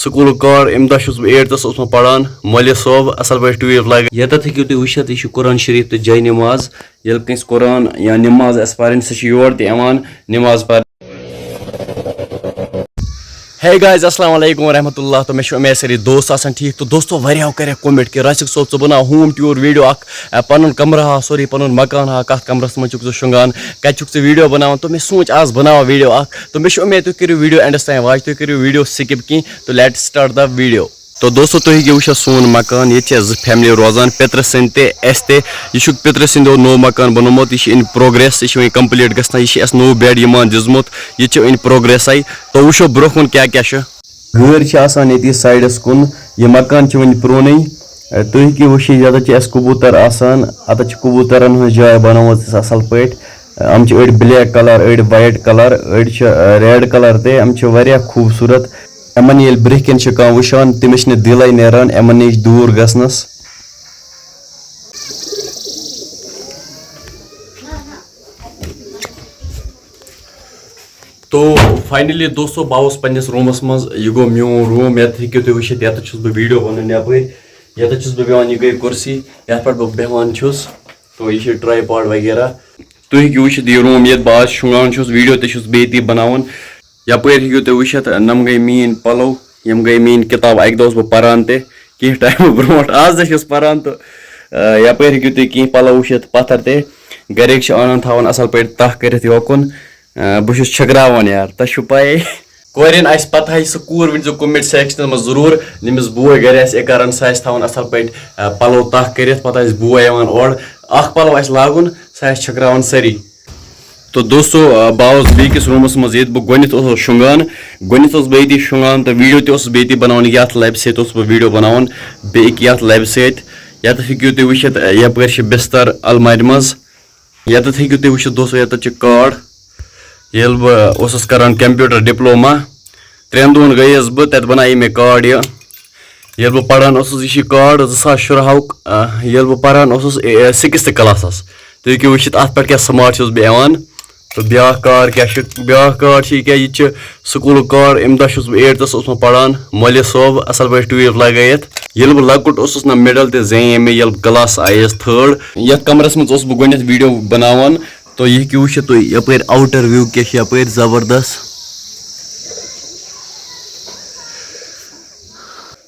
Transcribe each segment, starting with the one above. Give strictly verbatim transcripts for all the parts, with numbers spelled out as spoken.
سکوٗلُک کارڈ، اَمہِ دۄہ چھُس بہٕ ایٹتھَس اوسمُت پَران، مولوی صٲب اَصٕل پٲٹھۍ ٹوٗپۍ لَگٲوِتھ۔ ییٚتٮ۪تھ ہیٚکِو تُہۍ وٕچھِتھ، یہِ چھُ قرآن شریٖف تہٕ جاے نماز۔ ییٚلہِ کٲنٛسہِ قرآن یا نماز آسہِ پَرٕنۍ، سُہ چھُ یور تہِ یِوان نماز پَرنہِ۔ Hey guys، السلام علیکم ورحمۃ اللہ۔ تو مےٚ چھِ اُمید سٲری دوست آسان ٹھیٖک۔ تو دوستو، واریاہو کَریکھ comment کہِ راسِق صٲب، ژٕ بَناو ہوم ٹیوٗر ویٖڈیو اَکھ، اَ، پَنُن کَمرٕ ہا، سورُے پَنُن مکان ہا، کَتھ کَمرَس منٛز چھُکھ ژٕ شۄنٛگان، کَتہِ چھُکھ ژٕ ویٖڈیو بَناوان۔ تو مےٚ سوٗنٛچ آز بَناوو ویٖڈیو اَکھ۔ تو مےٚ چھِ اُمید تُہۍ کٔرِو ویٖڈیو اینڈَس تام watch، تُہۍ کٔرِو ویٖڈیو skip کِہیٖنۍ۔ تو let's start the video۔ تو دوستو، تُہۍ ہیٚکِو وٕچھِتھ سون مکان، ییٚتہِ چھِ اَسہِ زٕ فیملی روزان، پیٚترٕ سٕنٛدۍ تہِ اَسہِ تہِ۔ یہِ چھُ پیٚترٕ سٕنٛدیو نوٚو مکان بنوومُت، یہِ چھُ in progress، یہِ چھُ وۄنۍ complete گژھان، یہِ چھُ اَسہِ نوٚو bed یِمن دیُتمُت، یہِ چھُ in progress۔ تو وٕچھو برٛونٛہہ کُن کیٛاہ کیٛاہ چھُ۔ گٲرۍ چھِ آسان ییٚتی سایڈَس کُن، یہِ مکان چھُ وۄنۍ پرٛونُے۔ تُہۍ ہیٚکِو وٕچھِتھ، ییٚتٮ۪تھ چھِ اَسہِ کبوٗتر آسان، اَتٮ۪تھ چھِ کبوٗترَن ہٕنٛز جاے بنٲومٕژ اَسہِ اَصٕل پٲٹھۍ۔ یِم چھِ أڑۍ black colour، أڑۍ white colour، أڑۍ چھِ، آ، red colour تہِ۔ یِم چھِ واریاہ خوٗبصوٗرت۔ یِمَن ییٚلہِ برٛونٛہہ کِنۍ چھِ کانٛہہ وٕچھان، تٔمِس چھِنہٕ دِلَے نیران یِمَن نِش دوٗر گژھنَس۔ تو finally دوستو، بہٕ آوُس پنٛنِس روٗمَس منٛز۔ یہِ گوٚو میون روٗم، یَتھ ہیٚکِو تُہۍ وٕچھِتھ، یَتَتھ چھُس بہٕ ویٖڈیو بَنان یَپٲرۍ۔ یَتَتھ چھُس بہٕ بیٚہوان، یہِ گٔے کُرسی، یَتھ پٮ۪ٹھ بہٕ بیٚہوان چھُس۔ تو یہِ چھِ tripod وغیرہ۔ تُہۍ ہیٚکِو وٕچھِتھ یہِ روٗم، یَتھ بہٕ آز شۄنٛگان چھُس، ویٖڈیو تہِ چھُس بہٕ ییٚتی بَناوان۔ یَپٲرۍ ہیٚکِو تُہۍ وٕچھِتھ، یِم گٔے میٛٲنۍ پَلو، یِم گٔے میٛٲنۍ کِتاب۔ اَکہِ دۄہ اوسُس بہٕ پَران تہِ کینٛہہ ٹایمہٕ برونٛٹھ، آز تہِ چھُس پَران تہٕ، آ، یَپٲرۍ ہیٚکِو تُہۍ کینٛہہ پَلو وٕچھِتھ، پَتھَر تہِ۔ گَرِکۍ چھِ اَنان تھاوان اَصٕل پٲٹھۍ تَہہ کٔرِتھ یوکُن۔ آ، بہٕ چھُس چھٔکراوان یار، تۄہہِ چھُو پَیی۔ کورٮ۪ن آسہِ پَتہٕ ہَے، سُہ کوٗر ؤنۍزیو comment sectionَس منٛز ضروٗر، ییٚمِس بوے گَرِ آسہِ اِکرَن، سُہ آسہِ تھاوان اَصٕل پٲٹھۍ، آ، پَلو تَہہ کٔرِتھ، پَتہٕ آسہِ بوے یِوان اورٕ، اَکھ پَلو آسہِ لاگُن، سُہ آسہِ چھٔکراوان سٲری۔ تو دوستو، آ، بہٕ آوُس بیٚیہِ کِس روٗمَس منٛز، ییٚتہِ بہٕ گۄڈٕنٮ۪تھ اوسُس شۄنٛگان۔ گۄڈٕنٮ۪تھ اوسُس بہٕ ییٚتی شۄنٛگان تہٕ ویٖڈیو تہِ اوسُس بہٕ ییٚتی بَناوان، یَتھ لَبہِ سۭتۍ اوسُس بہٕ ویٖڈیو بَناوان، بیٚیہِ اَکہِ یَتھ لَبہِ سۭتۍ۔ یَتَتھ ہیٚکِو تُہۍ وٕچھِتھ، آ، یَپٲرۍ چھِ بِستَر اَلمارِ منٛز۔ یَتَتھ ہیٚکِو تُہۍ وٕچھِتھ دوستو، یَتَتھ چھِ کاڈ۔ ییٚلہِ بہٕ اوسُس کَران computer diploma، ترٛٮ۪ن دۄہَن گٔیَس بہٕ، تَتہِ بَنایے مےٚ کاڈ یہِ۔ ییٚلہِ بہٕ پَران اوسُس، یہِ چھِ کاڈ زٕ ساس شُراہُک، آ، ییٚلہِ بہٕ پَران اوسُس، اے، sixth classَس۔ تُہۍ ہیٚکِو وٕچھِتھ، اَتھ پٮ۪ٹھ کیٛاہ smart چھُس بہٕ یِوان۔ تہٕ بیٛاکھ کاڈ کیٛاہ چھُ؟ بیٛاکھ کاڈ چھِ یہِ کیٛاہ، یہِ تہِ چھُ سکوٗلُک کاڈ۔ اَمہِ دۄہ چھُس بہٕ ایٹتھَس اوسمُت پَران، مولوی صٲب اَصٕل پٲٹھۍ ٹوٗپۍ لَگٲیِتھ۔ ییٚلہِ بہٕ لۄکُٹ اوسُس نہ، middle تہِ زینے مےٚ، ییٚلہِ بہٕ class آیَس third۔ یَتھ کَمرَس منٛز اوسُس بہٕ گۄڈٕنٮ۪تھ ویٖڈیو بَناوان۔ تو یہِ ہیٚکِو وٕچھِتھ تُہۍ یَپٲرۍ outer view کیٛاہ چھِ یَپٲرۍ زبردست۔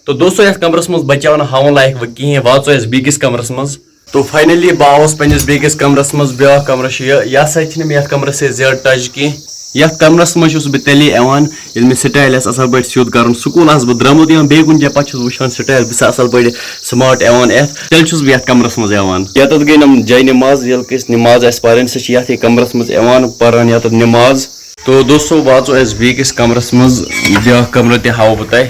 تو دوستو، یَتھ کَمرَس منٛز بَچیو نہٕ ہاوُن لایق وۄنۍ کِہیٖنۍ، واژو أسۍ بیٚکِس کَمرَس منٛز۔ تو finally بہٕ آوُس پنٛنِس بیٚکِس کَمرَس منٛز۔ بیٛاکھ کَمرٕ چھُ یہِ، یہِ ہسا چھِنہٕ مےٚ یَتھ کَمرَس سۭتۍ زیادٕ touch کینٛہہ۔ یَتھ کَمرَس منٛز چھُس بہٕ تیٚلے یِوان، ییٚلہِ مےٚ style آسہِ اَصٕل پٲٹھۍ سیوٚد کَرُن۔ سکوٗل آسہٕ بہٕ درٛامُت یا بیٚیہِ کُنہِ جایہِ، پَتہٕ چھُس وٕچھان style، بہٕ چھُسا اَصٕل پٲٹھۍ smart یِوان یَتھ، تیٚلہِ چھُس بہٕ یَتھ کَمرَس منٛز یِوان۔ یَتَتھ گٔے نۄم جاے نماز، ییٚلہِ کٲنٛسہِ نماز آسہِ پَرٕنۍ، سُہ چھِ یَتھ یہِ کَمرَس منٛز یِوان، پَران یَتَتھ نماز۔ تو دوستو، واژو أسۍ بیٚیہِ کِس کَمرَس منٛز، بیٛاکھ کَمرٕ تہِ ہاوو بہٕ تۄہہِ۔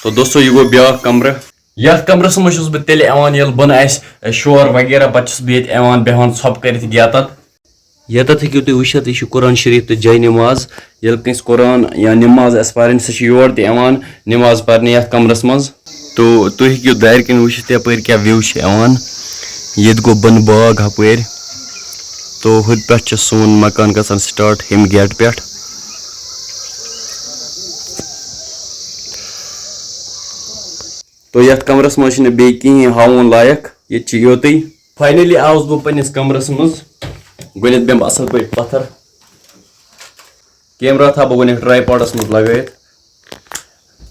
تو دوستو، یہِ گوٚو بیٛاکھ کَمرٕ۔ یَتھ کَمرَس منٛز چھُس بہٕ تیٚلہِ یِوان، ییٚلہِ بۄنہٕ آسہِ شور وغیرہ، پَتہٕ چھُس بہٕ ییٚتہِ یِوان، بیٚہوان ژھۄپہٕ کٔرِتھ یَتَتھ۔ یَتَتھ ہیٚکِو تُہۍ وٕچھِتھ، یہِ چھُ قرآن شریٖف تہٕ جاے نماز۔ ییٚلہِ کٲنٛسہِ قرآن یا نماز آسہِ پَرٕنۍ، سُہ چھُ یور تہِ یِوان نماز پَرنہِ یَتھ کَمرَس منٛز۔ تو تُہۍ ہیٚکِو دارِ کِنۍ وٕچھِتھ، یَپٲرۍ کیٛاہ view چھِ یِوان۔ ییٚتہِ گوٚو بۄنہٕ باغ ہُپٲرۍ۔ تو ہُتہِ پٮ۪ٹھ چھُ سون مکان گژھان start ہیٚمہِ gate پٮ۪ٹھ۔ تو یَتھ کَمرَس منٛز چھِنہٕ بیٚیہِ کِہیٖنۍ ہاوُن لایق، ییٚتہِ چھِ یوتُے۔ Finally آوُس بہٕ پنٛنِس کَمرَس منٛز۔ گۄڈٕنٮ۪تھ بیٚہمہٕ بہٕ اَصٕل پٲٹھۍ پَتھَر۔ Camera تھاوٕ بہٕ گۄڈٕنٮ۪تھ tripodَس منٛز لَگٲیِتھ۔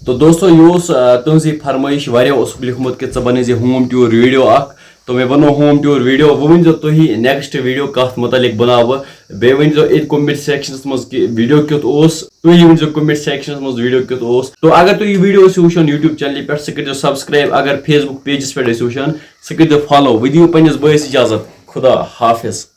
تو دوستو، یہِ اوس، آ، تُہٕنٛزٕے فرمٲیِش، واریاہو اوسُکھ لیوٗکھمُت کہِ ژٕ بَنٲیزِ home tour video اَکھ۔ تو مےٚ بَنوو home tour video۔ وۄنۍ ؤنۍزیو تُہی next video کَتھ مُتعلِق بَناوٕ بہٕ۔ بیٚیہِ ؤنۍزیو ییٚتہِ comment sectionَس منٛز کہِ video کیُتھ اوس۔ تُہی ؤنۍزیو comment sectionَس منٛز video کیُتھ اوس۔ تو اگر تُہۍ یہِ video ٲسِو وٕچھان YouTube channelہِ پٮ۪ٹھ، سُہ کٔرۍزیو subscribe۔ اگر Facebook pageَس پٮ۪ٹھ ٲسِو وٕچھان، سُہ کٔرۍزیو follow۔ وۄنۍ دِیِو پنٛنِس بٲیِس اِجازت۔ خدا حافظ۔